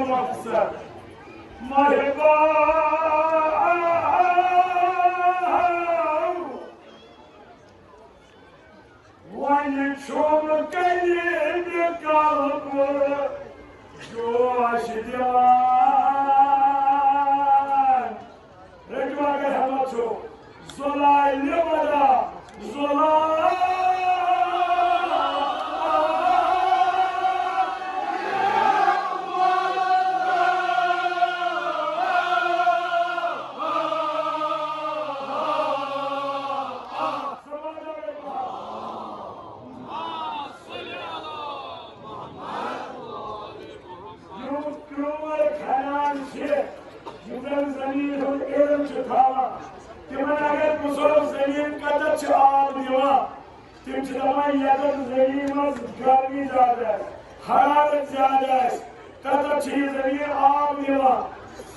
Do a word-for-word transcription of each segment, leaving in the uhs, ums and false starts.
مقصد محبا، وۄنۍ چھُم کٔلِبہِ قلبہٕ جوش دِوان۔ رٔٹِو اگر ہٮ۪کان چھُو، زلال ودا، زلال۔ یِم کرٛوٗر خیال چھِ، یِم زَن زٔمیٖن ہُنٛد علم چھِ تھاوان، تِمَن اگر پرٛژھو، زٔمیٖن کَتٮ۪تھ چھِ آب نِوان؟ تِم چھِ دَپان، یَتٮ۪تھ زٔمیٖن منٛز گرمی زیادٕ آسہِ، حرارت زیادٕ آسہِ، تَتٮ۪تھ چھِ یہِ زٔمیٖن آب نِوان۔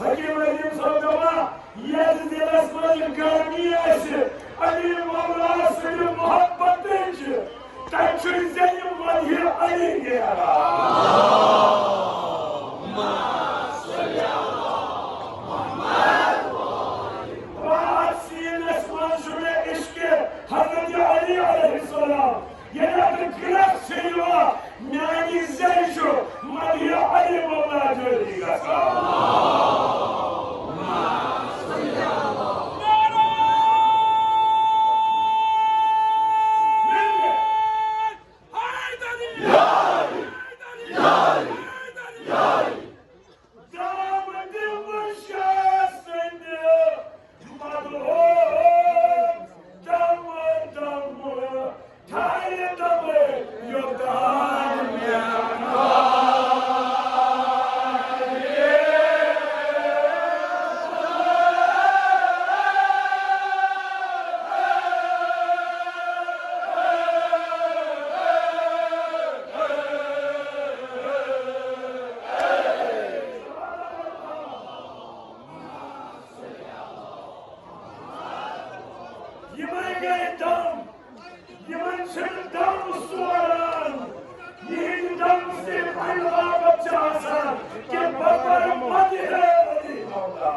حکیم عظیم صٲب دپان، یتھ دلس منٛز گرمی آسہِ، علی مولا سٕنٛدِ محبتٕچ، تتہِ چھُے ژےٚ یہِ مدحِ علی نیران۔ اتھ سیٖنس منٛز چھُ مےٚ عشقِ حضرت علی علیہ السلام۔ ییٚلہِ اَتھ گرٛکھ چھِ یِوان، میٛانہِ زٮ۪وِ چھُ مدحِ علی مولا جٲری گژھان۔ دام دِمہٕ شاہ سٕنٛدِ مدحُک دم دم، ٹھہرِ دم یوٚتام میٛانہِ یِمے گٔے دم، یِمن چھِنہٕ دم سوران۔ یِہِنٛدۍ دم صرف اَمہِ باپتھ چھِ آسان کہِ بہٕ پَرٕ مدحِ علی مولا۔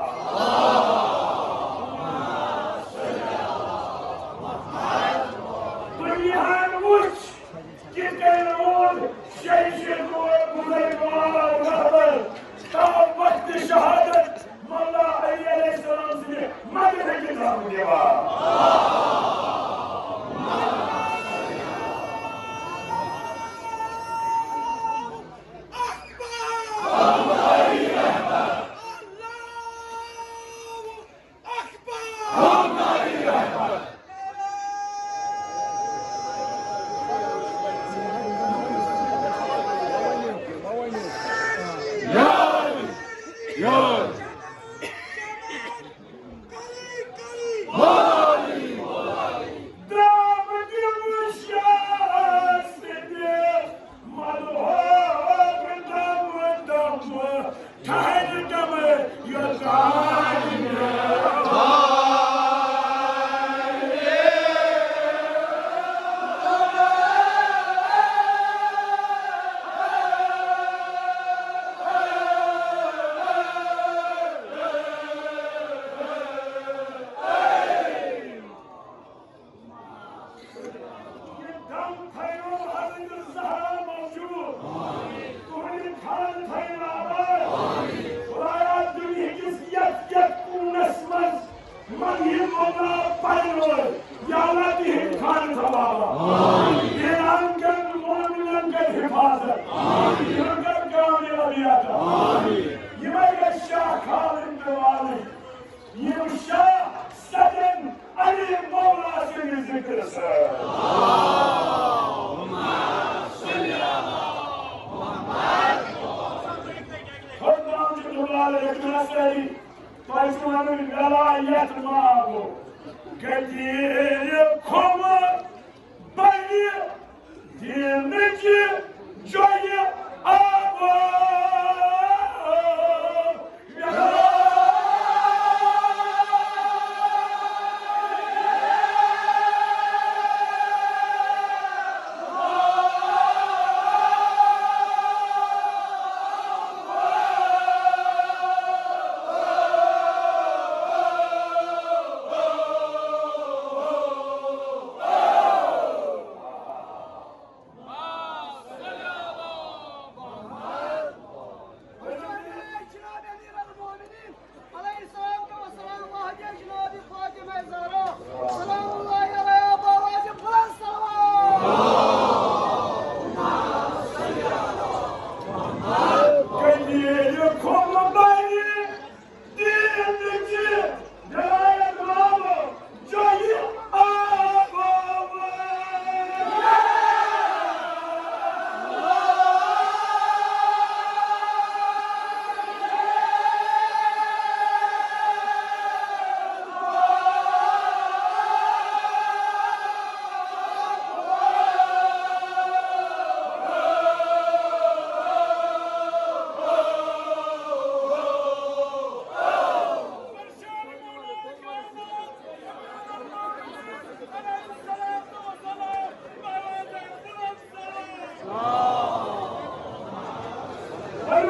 دُنیاہَن وُچھ، کِتھ کٔنۍ روٗد شیشہِ نور گُزرِ گوار رہبر تا وقتِ شہادت مولا علی علیہ السلام سٕنٛدِ مدحٕکہِ دم دِوان۔ یہِ دم تھٲیِو حضرت زہرا موجود۔ تُہُنٛدِ خانہٕ تھٲیِو آباد۔ خدایا، دُنیہکِس یتھ یتھ کوٗنس منٛز مدحِ مولا پرن وٲلۍ، یا اللہ، تِہِنٛدِ خانہٕ تھاو آباد۔ ایران کٮ۪ن مومنن کر حفاظت۔ یِمن کر کامیابی عطا۔ یِمے گژھِ شاہ خالد تہٕ والٕنۍ۔ یِم شاہ سجن علی مولا سٕنٛدِ ذِکرٕ سۭتۍ۔ خۄدام چھُ دُلال رٔٹِو سٲری، تۄہہِ چھُ وَنُن ولایت ما گوٚو۔ غدیٖر کھوٚمُت بنہِ دیٖنٕچ جۄیہِ آباد۔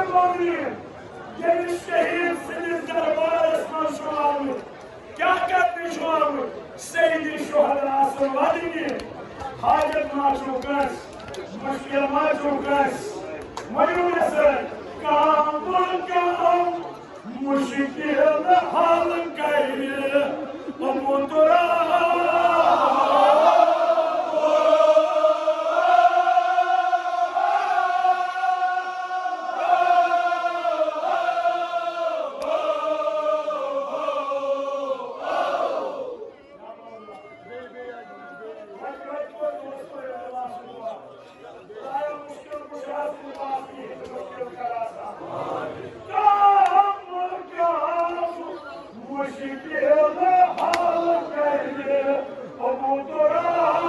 ییٚمِس شہیٖد سٕنٛدِس دربارس منٛز چھُ آمُت، کیٛاہ کرنہِ چھُ آمُت؟ سید شہدا سُنٛد ودنہِ۔ حاجت ما چھُ کٲنٛسہِ، مُشکِل ما چھُ کٲنٛسہِ؟ ؤنِو مےٚ سۭتۍ، کانٛہہ ما کانٛہہ مُشکِل حل کرِ ابو تراب۔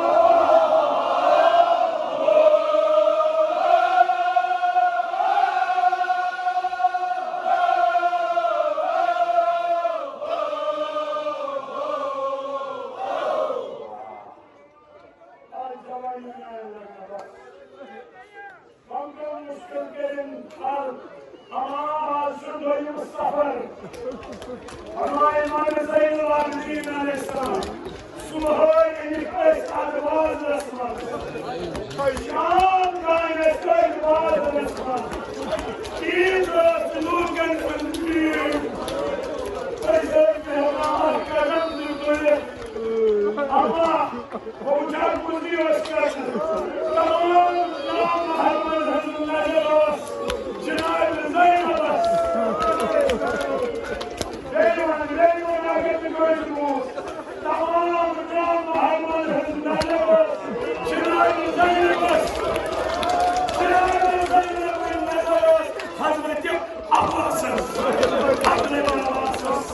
بنگال مشکل کٔرِن حل۔ اما آز چھُ دوٚیِم سفر۔ فرماے امام زین العابدین علیہ السلام، صبحٲے أنِکھ أسۍ اَتھ بازرَس منٛز، شام تام ٲسۍ أتھۍ بازرَس منٛز، تیٖژ ٲس لوٗکَن ہٕنٛز بھیٖڑ۔ أسۍ ٲسۍ بیٚہوان اَتھ قدم تہِ تُلِتھ۔ اما بہٕ وٕچھان کُنی اوس کران۔ تمام نام محمد ہٕنٛز نظر ٲس جناب زینبس۔ بیٚیہِ وَن، بیٚیہِ وَن اگر نہٕ کٲنٛسہِ بوٗز۔ تمام نام محمد ہٕنٛز نظر ٲس جناب زینبس۔ جناب زینبٕنۍ نظر ٲس حضرت عباسس۔ حضرت عباسس۔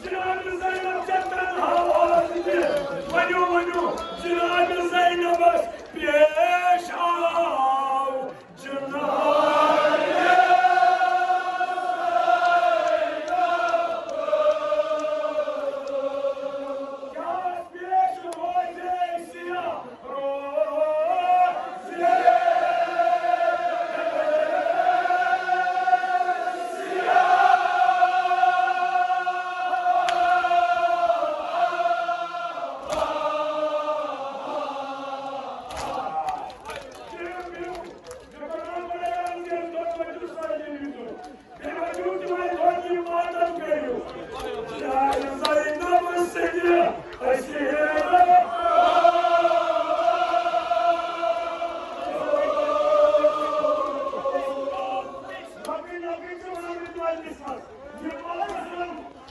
جناب زینب چتن حوالہ دِتھ ؤنِو، ؤنِو، جناب زینبس پیش آو جناب۔ کیٛاہ پیش روزے سیاہ؟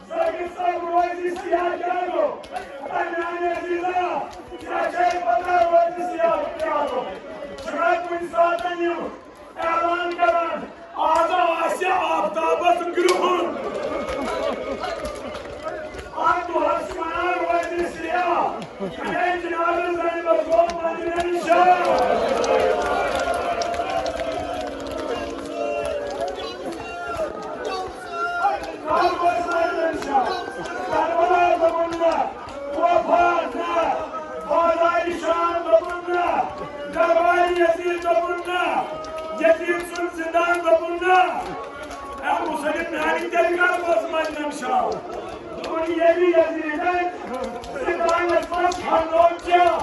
زٲہِد صٲب روزِ سیاہ کیٛاہ گوٚو؟ اے میٛانہِ عزیٖزا، ژےٚ چھے پتہ روزِ سیاہ کیٛاہ گوٚو؟ چھُنہ کُنہِ ساتہٕ یِم اعلان کران، آز آسہِ آفتابس گرٛہُن۔ اتھ دۄہس چھِ ونان روزِ سیاہ۔ اے جناب زینبس گوٚو مدینہ نشان۔ کربلا دوٚپُن نہ، وفا نہ، بازارِ شام دوٚپُن نہ، دربارِ یزید دوٚپُن نہ، یزید سُنٛد زندان دوٚپُن نہ۔ اے مسلم میانہِ تیٚلہِ کر بوز مدینہ نشان۔ دوٚپُن ییٚلہِ یزیدن زندانس منٛز کھنوو کیٛاہ؟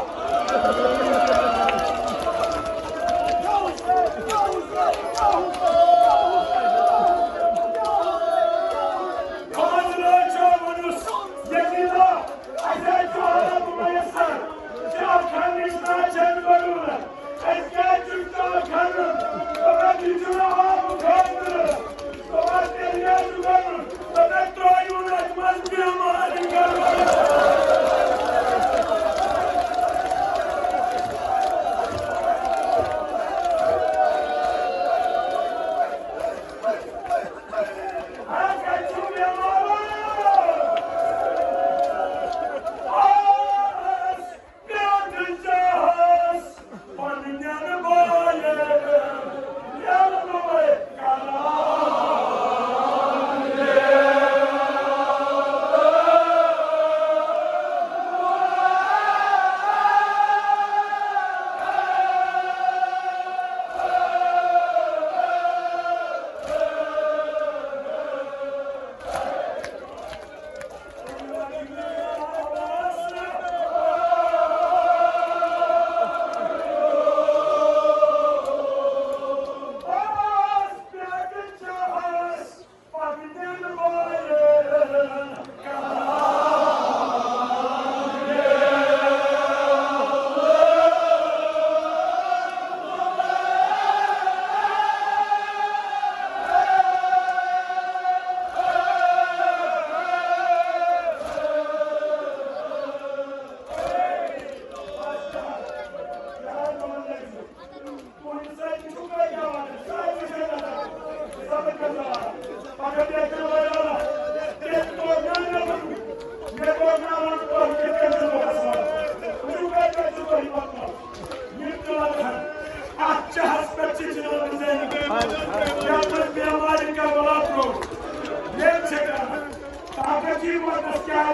وقتس کیٛاہ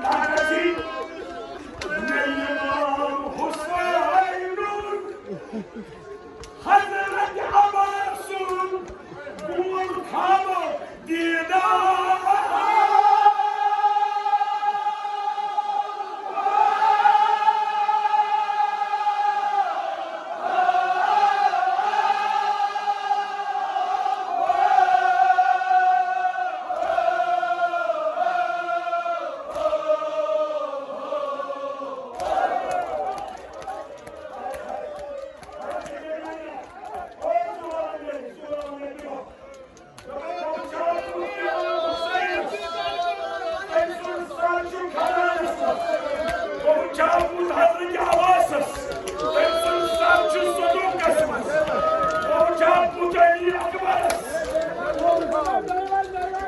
طاقت چھی؟ مےٚ امام حسینُن، حضرت عباسُن، بہٕ ووٚن خوابو دیٖدار۔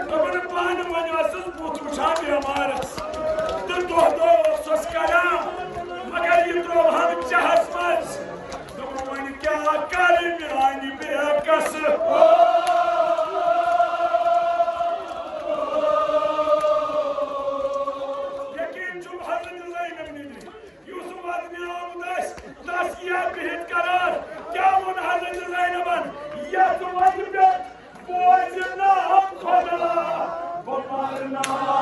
دوٚپُن، پانہٕ وۄنۍ ٲسٕس بُتھ وٕچھان بٮ۪مارَس، تہٕ دۄہ دۄہ اوسُس کَران، مگر یہِ ترٛووہَم چاہَس منٛز۔ دوٚپُن، وۄنۍ کیٛاہ کَرٕ میٛانہِ بے کَسہٕ؟ یقیٖن چھُم حضرت زینب نِنہِ۔ یُس وَدنہِ آمُت آسہِ، تَس یِیا بِہِتھ قرار۔ کیٛاہ ووٚن حضرت زینبن؟ یَتھ وَدِ پٮ۪ٹھ بوزِ ناو خۄدا، بہٕ مَرٕ ناو۔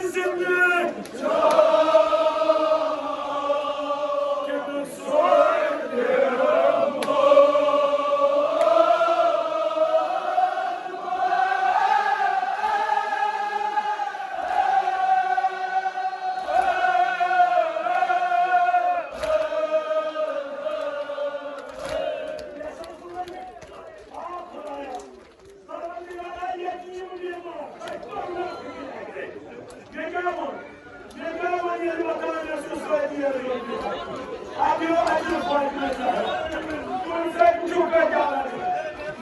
زندگی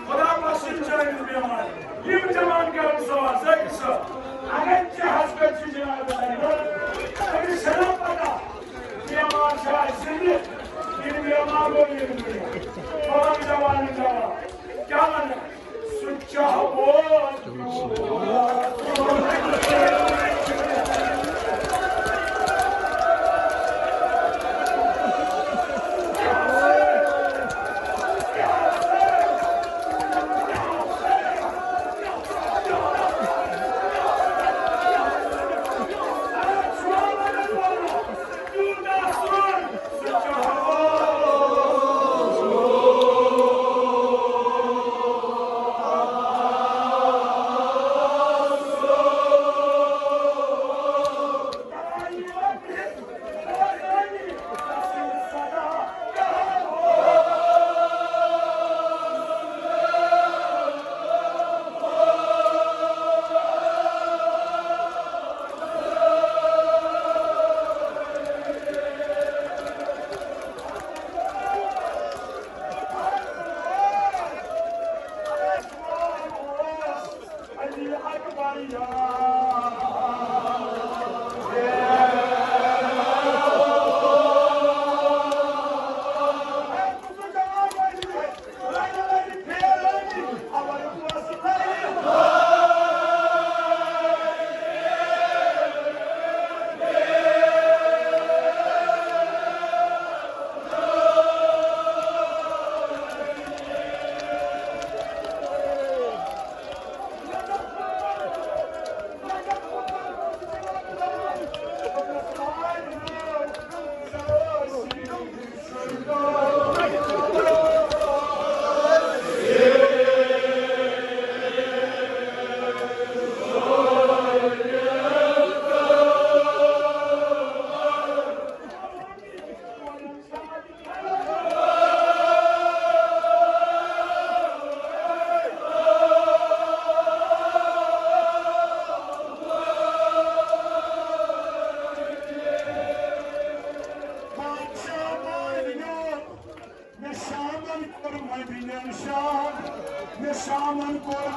خدا بخشن چٲنِس بیمار۔ یِم جوان کرن سوال، زٲکِر صٲب، اگر ژےٚ حضرت چھِ جناب، أمِس چھَنا پتہ، بیمار چھا اَسہِ زِندٕ، یِم بیمار گوٚو یِم۔ خدا جوان جواب، کیٛاہ وَنہٕ؟ سُہ چاہو۔ مےٚ شامن کوٚر مدینہ شام، مےٚ شامن کوٚر